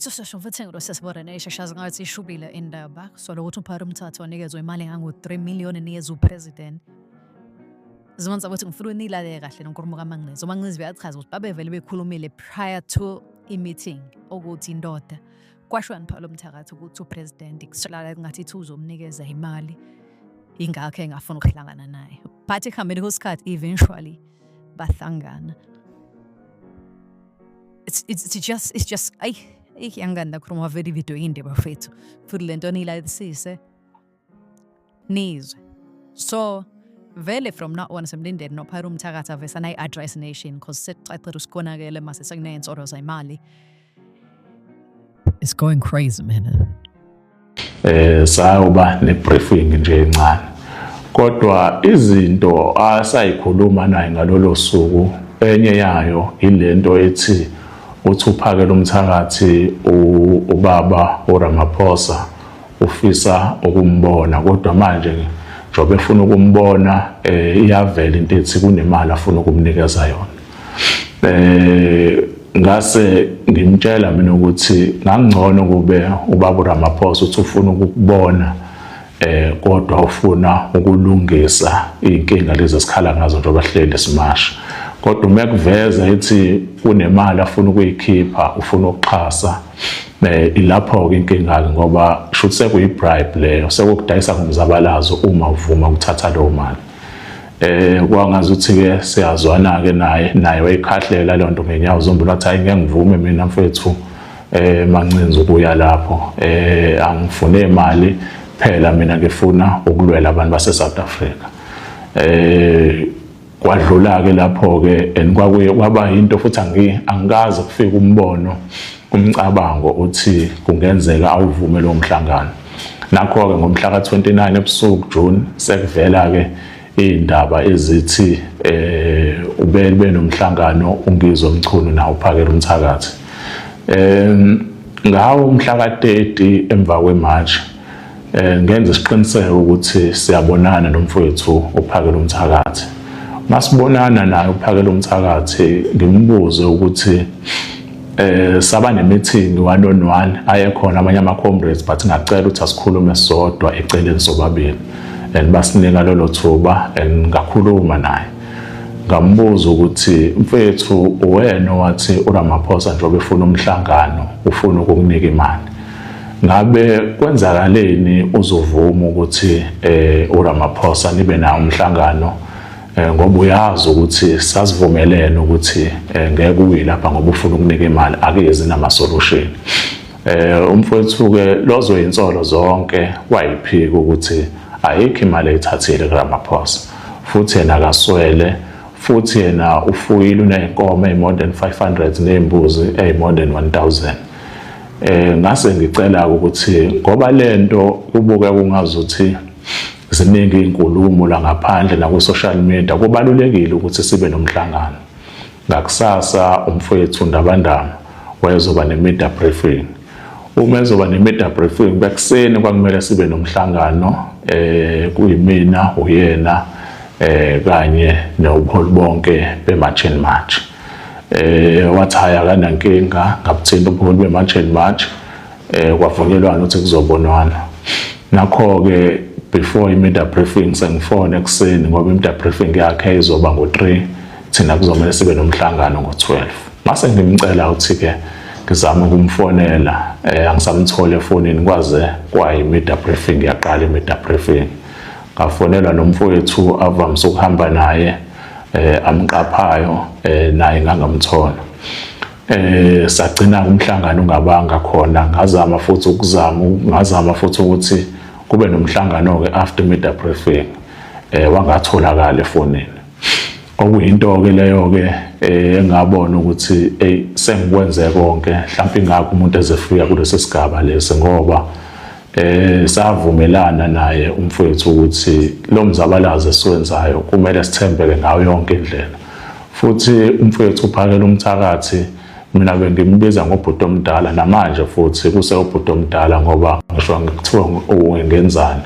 Sishosho mfethu ngilosesibona ishashaza ngathi ishubile indaba so lokuthi uphara umthatho wanikezwe imali engango-3 million enikezwe upresident. Zimonza ukuthi ngifuna unilalele kahle nonkulumo kaManxizi. UManxizi uyachaza ukuthi babevele bekhulumile prior to i-meeting ukuthi indoda kwasho phela umthakathi ukuthi upresident kusolakala ngathi ithi uzomnikeza imali, ingakho engafuni ukuhlangana naye. But ekuhambeni kwesikhathi eventually bahlangana. It's just ayi ayi angani ndakhuluma vele ividiyo inde bafethu, futhi le nto niyilayisise nizwe. So vele from now on semlindeni nophara umthakathi avese anayi-address nation, cause sekucacile usikonakele mase sekuney'nsolo zemali. It's going crazy, man. Sayoba ne-briefing nje encane, kodwa izinto asayikhuluma naye ngalolo suku, enye yayo ilento ethi uthi uphakela umthakathi ubaba uRamaphosa ufisa ukumbona, kodwa manje njengoba efuna ukumbona iyavela into ethi kunemali afuna ukumnikeza yona. Ngase ngimtshela mina ukuthi ngangcono kube ubaba uRamaphosa uthi ufuna ukukubona kodwa ufuna ukulungisa inkinga lezi esikhala ngazo njengoba hleli simasha, kodwa uma kuveza ethi kunemali afuna ukuyikhipha, ufuna ukuxhasa, ilapho ke inkinga ke, ngoba shuthi sekuyi-bribe leyo, sekukudayisa ngomzabalazo uma uvuma ukuthatha leyo mali. Kwangazi ukuthi ke siyazwana ke naye, naye wayikhahlela leyo nto ngenyawo zombili, wathi, "Hayi, ngeke ngivume mina mfethu Mancinza ukuya lapho, angifune imali phela mina, ngifuna ukulwela abantu base South Africa." Kwadlula ke lapho ke and kwakuye kwaba into futhi angikaze kufika umbono, umcabango uthi kungenzeka awuvume lo mhlangano. Nakho-ke ngomhla ka-29 ebusuku June sekuvela-ke iy'ndaba ezithi ube benomhlangano uNgizwe Mchunu nawo uphakela umthakathi. Ngawo umhla ka-30 emva kweMarch ngenza isiqiniseko ukuthi siyabonana nomfowethu uphakela umthakathi. Masibonana naye uphakela umthakathi, ngimbuze ukuthi saba ne-meeting one on one, ayekhona amanye ama-comrades, but ngacela ukuthi asikhulume sodwa eceleni sobabili, and basinika lolo thuba and ngakhuluma naye. Ngambuza ukuthi, "Mfethu, uwena wathi uRamaphosa njengoba efuna umhlangano ufuna ukukunika imali, ngabe kwenzakaleni uzovuma ukuthi uRamaphosa nibe nawo umhlangano, ngoba uyazi ukuthi sasivumelene ukuthi ngeke uye lapha ngoba ufuna ukunika imali, akezi nama solution?" Umfowethu ke lozo insolo zonke wayiphika ukuthi ayikho imali ayithathile kuRamaphosa, futhi yena akaswele, futhi yena ufuyile, uney'nkomo eyi-more than 500 ney'mbuzi eyi-more than 1000. Ngase ngicela ukuthi ngoba lento kubuke kungazuthi ziningi izinkulumo la ngaphandle naku-social media, kubalulekile ukuthi sibe nomhlangano ngakusasa. Umfowethu Ndabandaba wayezoba ne-media briefing. Uma ezoba ne-media briefing bekuseni, kwakumele sibe nomhlangano kuyimina, uyena kanye nobuholi bonke be-March and March. Wathi hayi, akanankinga. Ngabuthinta ubuholi be-March and March, kwavunyelwana ukuthi kuzobonwana. Nakho-ke before i-media briefing sengifone ekuseni, ngoba i-media briefing yakhe izoba ngo-3, thina kuzomele sibe nomhlangano ngo-12. Mase ngimcela ukuthi-ke ngizame ukumfonela, angisamtholi efonini kwaze kwayi-media briefing yaqala i-media briefing. Ngafonelwa nomfowethu avamise ukuhamba naye amqaphayo, naye ngangamthola. Sagcina umhlangano ungabanga khona. Ngazama futhi ukuzama, ngazama futhi ukuthi kube nomhlangano ke after media briefing, wangatholakala efonini, okuyinto ke leyo ke engabona ukuthi hey, sengikwenze konke, mhlawumbe ingakho umuntu ezefika kulesi sigaba lesi, ngoba savumelana naye umfowethu ukuthi lo mzabalazo esiwenzayo kumele sithembeke ngayo yonke indlela. Futhi umfowethu uphakela umthakathi mina bengimbiza ngobhuti omdala, namanje futhi kuse ubhuti omdala, ngoba ngisho ngikuthiwa ngenzani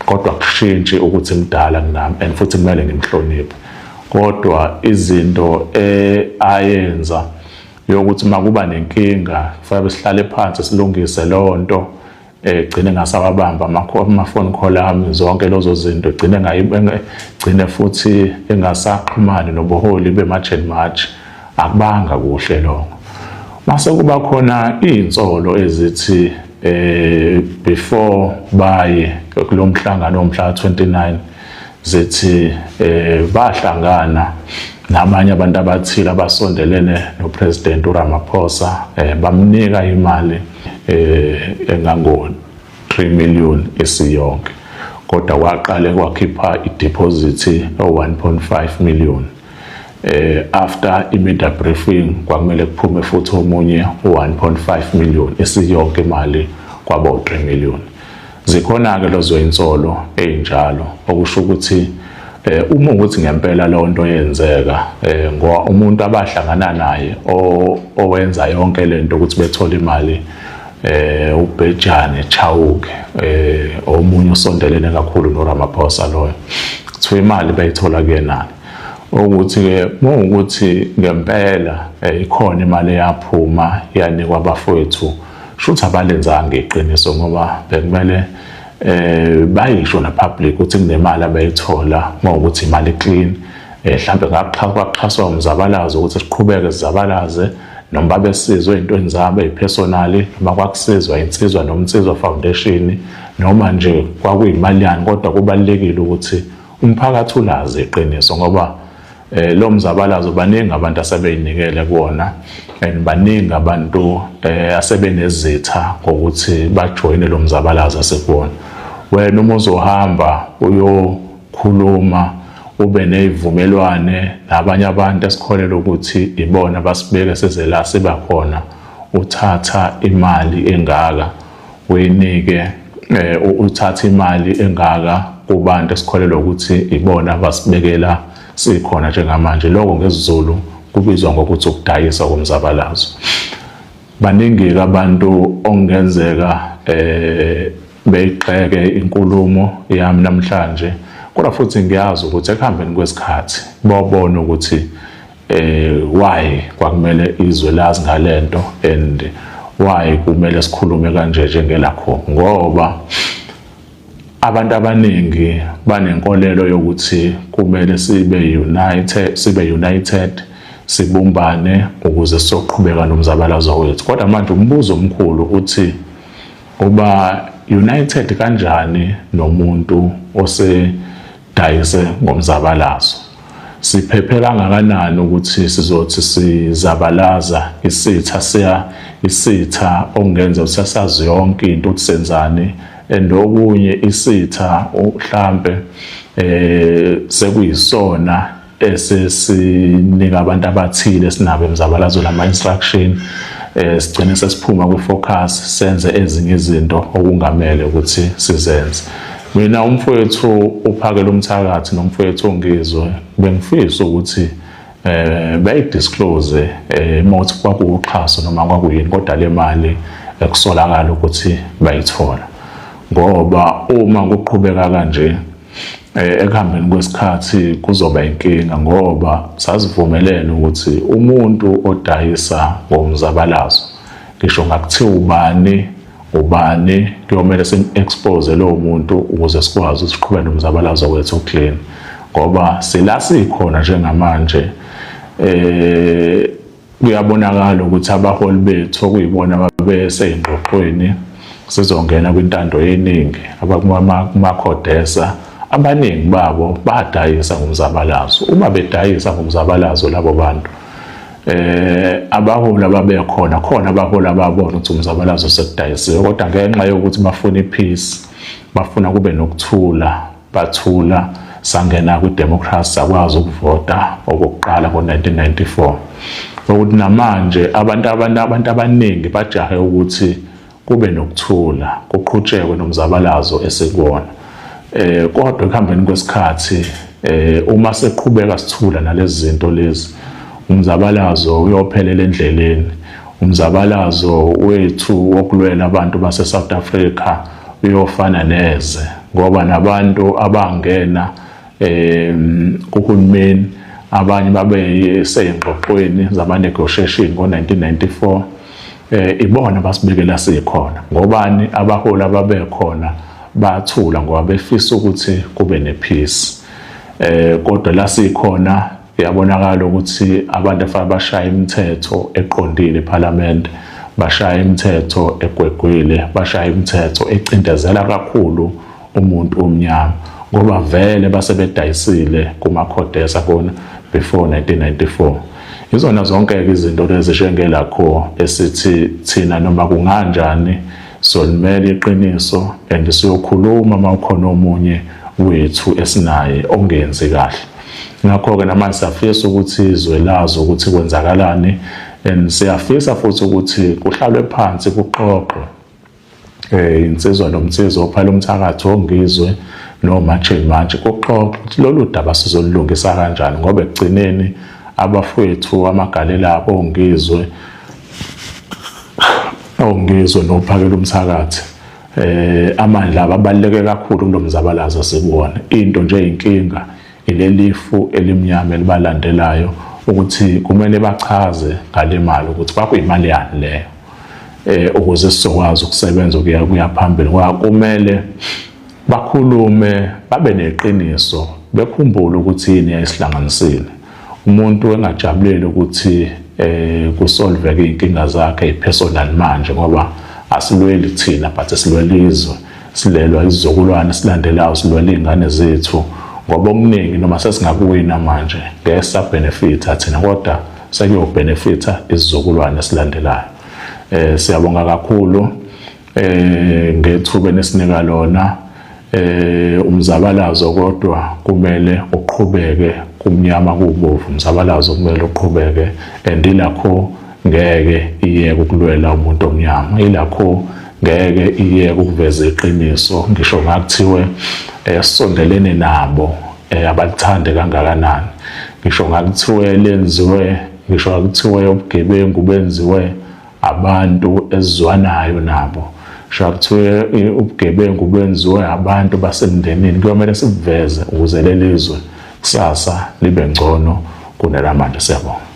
kodwa kushintshi ukuthi mdala kunami and futhi kumele ngimhloniphe. Kodwa izinto ayenza yokuthi makuba nenkinga kufanele sihlale phansi silungise leyo nto, gcine ngasawabamba ama-phone call ami, zonke lezo zinto, gcine futhi engasaxhumani nobuholi be-March and March. Akubanga kuhle lokho. Mase kuba khona iy'nsolo ezithi before baye kulo mhlangano womhla 29, zithi bahlangana nabanye abantu abathile abasondelene noPresident uRamaphosa, bamnika imali engango 3 million esiyonke, kodwa kwaqale kwakhipha i-deposit o 1.5 million. After i-media briefing kwakumele kuphume futhi omunye u1.5 million, esiyonke imali kwaba u3 million. Zikhona ke lezo insolo ezinjalo, okusho ukuthi uma ukuthi ngempela leyo nto yenzeka, ngoba umuntu abahlangana naye owenza yonke lento ukuthi bethole imali, uBhejane Chauke, omunye usondelene kakhulu noRamaphosa loyo, kuthiwa imali bayithola kuyena. Ukuthi ke mawukuthi ngempela ikhona imali eyaphuma yanikwa abafowethu, shuthi abalenzanga iqiniso, ngoba bekumele bayisho na public ukuthi kunemali abayithola. Mawukuthi imali clean, mhlambe ngakuxhaswa umzabalazo ukuthi siqhubeke sizabalaze, noma babesizwe ey'ntweni zabo ey'personally, noma kwakusizwa Insizwa Nomnsizwa Foundation, noma nje kwakuyimali yani, kodwa kubalulekile ukuthi umphakathi ulazi iqiniso, ngoba lo mzabalazo baningi abantu asebeyinikele kuwona and baningi abantu asebenezitha ngokuthi bajoyine lo mzabalazo asekuwona. Wena uma uzohamba uyokhuluma, ube nezivumelwane nabanye abantu esikholelwa ukuthi ibona basibeke size la siba khona, uthatha imali engaka uyinike, uthatha imali engaka kubantu esikholelwa ukuthi ibona basibekela sikhona njengamanje, lokho ngesiZulu kubizwa ngokuthi ukudayisa komzabalazo. Baningi abantu okungenzeka beyigxeke inkulumo yami namhlanje, kodwa futhi ngiyazi ukuthi ekuhambeni kwesikhathi bobona ukuthi why kwakumele izwe lazi ngalento and why kumele sikhulume kanje njengelakho, ngoba abantu abaningi banenkolelo yokuthi kumele sibe united, sibumbane ukuze sizoqhubeka nomzabalazo wethu. Kodwa manje umbuzo omkhulu uthi, uba united kanjani nomuntu osedayise ngomzabalazo? Siphephe kangakanani ukuthi sizothi sizabalaza isitha, siya isitha okungenza sasazi yonke into ukuthi senzani, and okunye isitha mhlambe sekuyisona esesinika abantu abathile sinabo emzabalazo lama instruction, sigcine sesiphuma kwi-focus, senze ezinye izinto okungamele ukuthi sizenze. Mina, umfowethu uPhakela Umthakathi nomfowethu uNgizwe, bengifisa ukuthi bayidisclose mawuthi kwakuwuxhaso noma kwakuyini, kodwa le mali ekusolakala ukuthi bayithola, ngoba uma kuqhubeka kanje, ekuhambeni kwesikhathi kuzoba inkinga, ngoba sasivumelene ukuthi umuntu odayisa ngomzabalazo, ngisho ngakuthiwa ubani ubani, kuyomele sim-expose lowo muntu ukuze sikwazi ukuthi siqhubeke nomzabalazo wethu clean, ngoba sila sikhona njengamanje, kuyabonakala ukuthi abaholi bethu okuyibona ababesey'ngxoxweni sizongena kwintando yeningi, abakumaCODESA, abaningi babo badayisa ngomzabalazo. Uma bedayisa ngomzabalazo labo bantu, abaholi ababekhona khona, abaholi ababona ukuthi umzabalazo sekudayisiwe, kodwa ngenxa yokuthi bafuna ipeace, bafuna kube nokuthula, bathula. Sangena kwi-democracy, sakwazi ukuvota okokuqala ngo-1994, ukuthi namanje abantu abaningi bajahe ukuthi kube nokuthula, kuqhutshekwe nomzabalazo esikuwona. Kodwa ekuhambeni kwesikhathi, uma seqhubeka sithula nalezi zinto lezi, umzabalazo uyophelela endleleni. Umzabalazo wethu wokulwela abantu base South Africa uyofana neze, ngoba nabantu abangena kuhulumeni Abanye babe seyingxoxweni zama-negotiation ngo-1994. Ibona basibekela sikhona. Ngobani abaholi ababekhona bathula ngoba befisa ukuthi kube nepeace. Kodwa la sikhona iyabonakala ukuthi abantu afanele bashaya imithetho eqondile eParliament, bashaya imithetho egwegwile, bashaya imithetho ecindezela kakhulu umuntu omnyama, ngoba vele base bedayisile kumakhodesa kona before 1994. Izona zonke-ke izinto lezi njengelakho esithi thina noma kunganjani solimela iqiniso and siyokhuluma uma ukhona omunye wethu esinaye ongenzi kahle. Ngakho-ke namanje siyafisa ukuthi izwe lazi ukuthi kwenzakalani, and siyafisa futhi ukuthi kuhlalwe phansi kuxoxwe insizwa nomsizwa ophala umthakathi ongizwe noma manje kuxoxwe ukuthi lolu daba sizolulungisa kanjani, ngoba ekugcineni abafowethu amagalela abo ongizwe nophakela umthakathi amandla abaluleke kakhulu kulomzabalazo sikuwona. Into nje inkinga ilelifu elimnyama elibalandelayo, ukuthi kumele bachaze ngale mali ukuthi kwakuyimali yani leyo, ukuze sizokwazi ukusebenza ukuya kuya phambili. Ngoba kumele bakhulume babe neqiniso, bekhumbule ukuthi yini yayisihlanganisile. Umuntu engajabuleli ukuthi kusolveke inkinga zakhe ipersonal manje, ngoba asilweli thina but silwela izwe, silelwa isizukulwane silandelayo, silwela izingane zethu. Ngoba okuningi noma sesingakuwina manje ngeke sabenefita thina, kodwa sekuyobenefita isizukulwane esilandelayo. Siyabonga kakhulu ngethuba enisinika lona. Umzabalazo kodwa kumele uqhubeke, kumnyama kubovu, umzabalazo kumele uqhubeke, and ilakho ngeke iyeke ukulwela umuntu omnyama, ilakho ngeke iyeke ukuveza iqiniso, ngisho ngakuthiwe sisondelene nabo abalithande kangakanani, ngisho ngakuthiwe lenziwe, ngisho ngakuthiwe ubugebengu benziwe abantu esizwanayo nabo, ngisho kuthiwe ubugebengu benziwe abantu basemndenini, kuyomele sibuveze ukuze lelizwe kusasa libe ngcono kunelamanje. Siyabonga.